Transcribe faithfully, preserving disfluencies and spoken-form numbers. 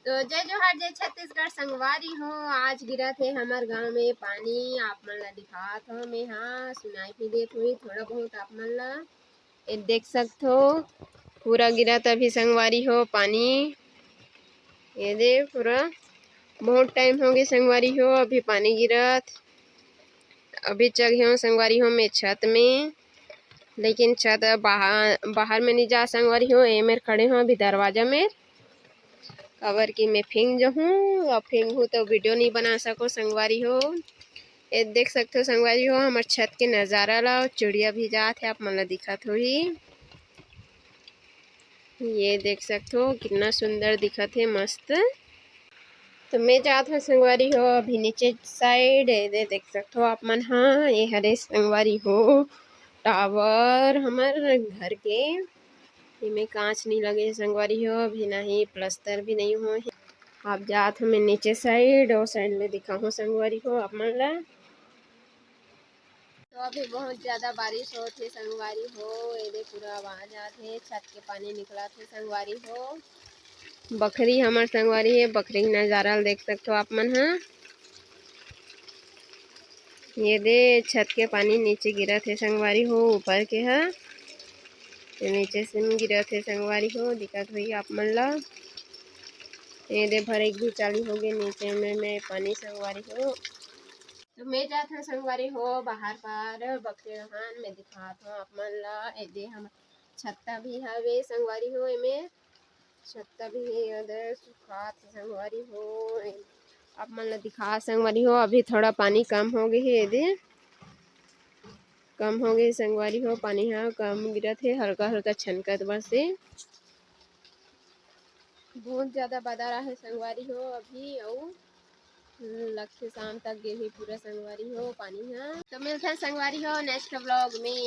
तो जय जोहार, जय छत्तीसगढ़ संगवारी हो। आज गिरत हे हमर गांव में पानी, आप मन ला दिखात हो मैं हा, सुनाई भी देत होही थोड़ा बहुत आप मन ला। ये देख सकत हो, पूरा गिरत अभी संगवारी हो पानी। ये दे पूरा बहुत टाइम हो गए संगवारी हो, अभी पानी गिरत। अभी चघे हो संगवारी हो मैं छत में, लेकिन छत बाहर, बाहर में नहीं जा संगवारी हो। ए मेर खड़े हो अभी दरवाजा में, काबर कि मैं फेंक जहूँ, और फेंकहूँ तो वीडियो नहीं बना सको संगवारी हो। ये देख सकते हो संगवारी हो हमर छत के नजारा ला, चिड़िया भी जात है, आप मन ला दिखत होही। ये देख सकते हो कितना सुंदर दिखत है, मस्त। तो मैं जात हूँ संगवारी हो अभी नीचे साइड। ये दे देख सकते हो आप मन, हाँ ये हरे संगवारी हो टावर हमर घर के। एमे कांच नहीं लगे हे संगवारी हो, अभी नहीं प्लास्टर भी नहीं हुए हे। आप जात हमें नीचे साइड, और साइड ले दिखाहूँ संगवारी हो आप मन ला। तो अभी बहुत ज्यादा बारिश होत हे संगवारी हो, एदे पूरा आवाज आत हे, छत के पानी निकलत हे संगवारी हो। बखरी हमर संगवारी हे, बखरी के नजारा ल देख सकथो आप मन ह। ये दे छत के पानी नीचे गिरत हे संगवारी हो, ऊपर के ह। ये नीचे से गिरत हे संगवारी हो, दिखत होही आप मन ला। ये दे भरे भी चालू हो गए नीचे में, में पानी संगवारी हो। तो मैं जात हूँ संगवारी हो बाहर पर बकरी रहन में दिखात हूँ आप मन ला। ये दे हम छत्ता भी हवे संगवारी हो, एमे छत्ता भी हे, ये दे सुखात हे संगवारी हो। आप मन ला दिखा संगवारी हो, अभी थोड़ा पानी कम हो गए हे, ये दे कम हो गए संगवारी हो, पानी हा कम गिरत हे, हल्का हल्का छनकत बस हे। बहुत ज्यादा बदरा हे संगवारी हो अभी, अउ लगथे शाम तक गिरही पूरा संगवारी हो पानी हा। तो मिलथे संगवारी हो नेक्स्ट व्लॉग में।